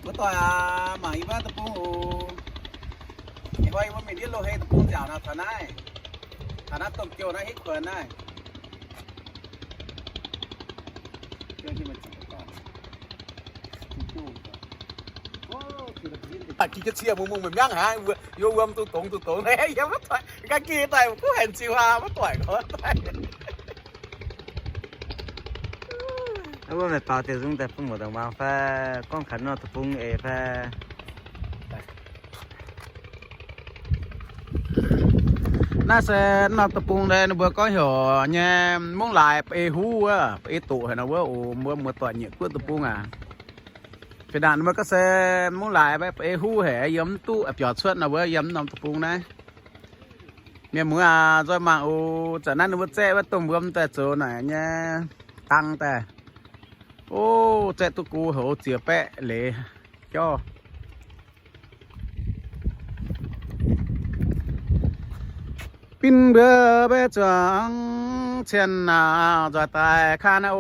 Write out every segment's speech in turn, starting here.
Wuov doic aac, mangc yie mbuo deic-bung oc. Ih hnoi yie mbuo mingh ndiev loz-hei deic-bung nziaauc nor, taux naaiv, taux naaiv domh jouh naaiv hitv kuonx naaiv. Aa, gih jienv cie mungh mungh maiv miangv haic, yie wuom duqv dongz duqv dongz, yie maiv doic, ga'gih daaih kuv haic ziux aqv, maiv doic gorngv doic. Wuov meih baaux diuh nzung daaih bun muoz-doic muangx fai gorngv kaux norm deic-bung eix fai. Naaiv se norm deic-bung daaih ninh mbuo gorngv heuc nyei mungv laaix ba'ei huv wuov, ba'ei doqc haic nor wuov oc, mbuo muoz-doic nyietc guoqv deic-bung aac. Fih naanc ninh mbuo gorngv se mungv laaix ba'ei huv haic, yiem mv duqv biaux cuotv nor wuov, yiem norm deic-bung naaiv. Mienh muoz aac, nzoih mangc oc. Zanc naaiv ninh mbuo zaeqv wuov domh wuom daaih zoux naaic nyei dang daaih. Ov, zaeqv duqv go haic, ziex baeqv leiz jauv. Bin mbuo mbaeqv zuangx cien naauc nzoih daaih kaan oc.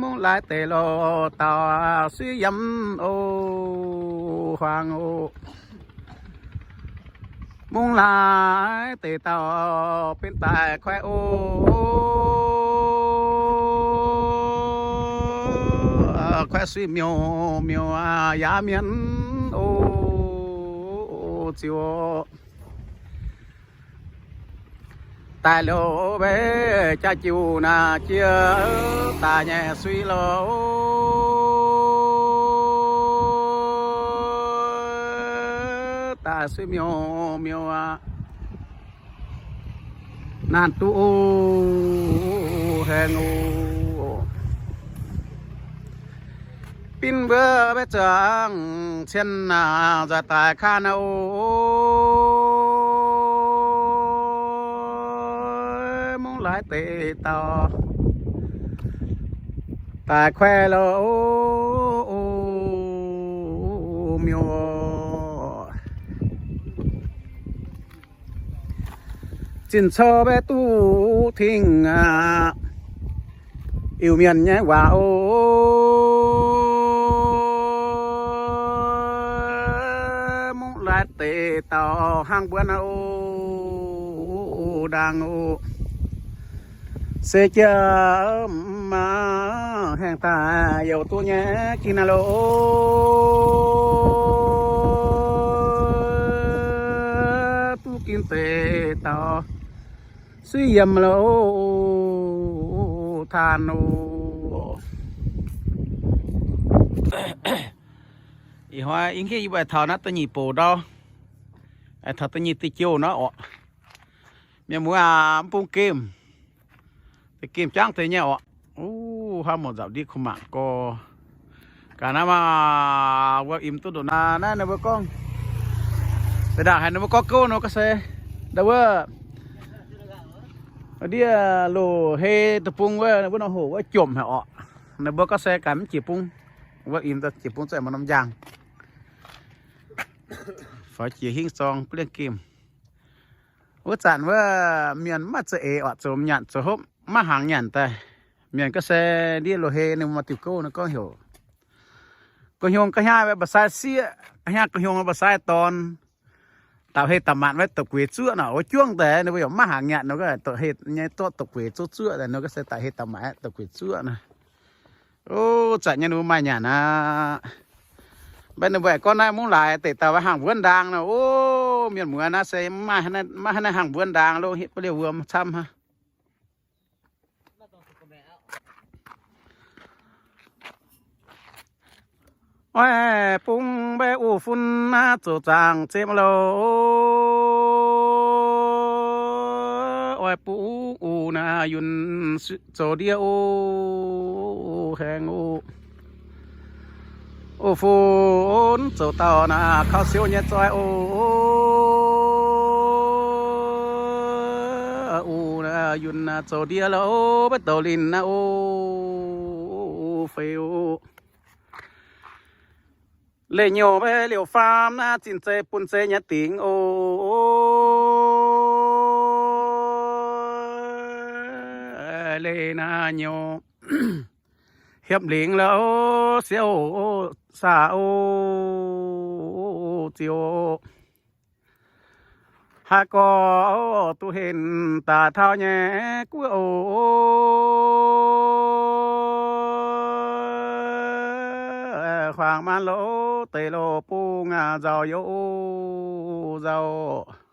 Mungv laaix deix loh dauh suiv yiem oc, huaang oc. Mungv laaix deix dauh benx daaih kuaaiv oc, kuaaiv suiv miuc miuc yaac mienh oc, ziouc daaih liouh mbaeqv jaa-jiuv naaic jiex daaih nyei suiv loh, daaih suiv miuc miuc aqv. Naanc duqv haengh oc. Bin mbuo mbaeqv zuangx cien naauc nzoih daaih kaan oc. Mungv laaix deix dauh daaih kuaaiv loh miuc. Zinh cou mbaeqv duqv tingh aqv, Iu-Mienh nyei waac oc. Mungv laaix deix dauh hnangv mbuonv oc, ndaangc oc. Se jiem maah haengh daaih youc duqv nyei gin naaiv loh, duqv gin deix dauh suiv yiem loh, taan oc. Ih hnoi ih hnoi yie mbuo taux naaiv da'nyeic bouc ndau, taux da'nyeic diuh jouh nor oc. Mienh muoz aac, mv bung gemh, gemh jangv deix nyei oc. Ov, hnangv mouc nzapc ndiev kuh mangc gorx. Gaax naaiv maah, wuov im duqv ndongc naaiv, naaiv ninh mbuo gorngv, za'gengh haiz ninh mbuo gorngv gouv nor gorngv se, ndau wuov ndiev loz-hei deic-bung wuov, wuov norm hoc wuov jomc haic oc. Ninh mbuo gorngv se gaax mv jiex bung, wuov im jiex bung za'gengh maaih norm njang. Fai jiex hingv zorng butv lienh gemh. Wuov zanc wuov mienh maiv zeiz eix oc, zoux nyanc zoux hopv maiv hnaangx nyanc daaih. Mienh gorngv se ndiev loz-hei ninh maaih diuh gouv, ninh gorngv heuc gu'nyuoz ga'hnyaav mba'sai sieqv, ga'hnyaav gu'nyuoz mba'sai dorn, da'hei da'maatc maiv dopc gueix zuoqv nor, wuov juangv daaih ninh mbuo yaac maiv hnaangx nyanc nor, da'hei nyei zorqv dopc gueix zuoqv zuoqv daaih nor, gorngv se da'hei da'maatc dopc gueix zuoqv nor. Ov, zanc nyei ninh mbuo maaih nyanc aqv. Mv baac ninh mbuo aengx gorngv naaiv mungv laaix deix dauh maiv hnaangx mbuonv ndaang nor, ov, mienh muoz, naaiv se maiv haaix nyungc hnaangx mbuonv ndaang loh, hitv ba'liouh wuom camv hnangv. Oix bung mbaeqc uv fun naaiv zoux zaangc zemv loh, oix bung uv naaiv yunh zoux ndiev oc, haengh oc. Uv fun zoux dauh naaiv kaux siouv nyei zoi oc. Uv naaiv yunh naaiv zoux ndiev loh, maiv douc linh naaiv oc, fei oc. Leih nyouh maiv liouh faam naaiv zinh zei bun zei nyei dingc oc. Leih naaiv nyouh hiepv lingc la'o, siouv saah o, ziouc haaix gorx duqv henv daaih taux nyei guoqv o, huaang maanc loz deic-lo bung nzauh youz nzauh.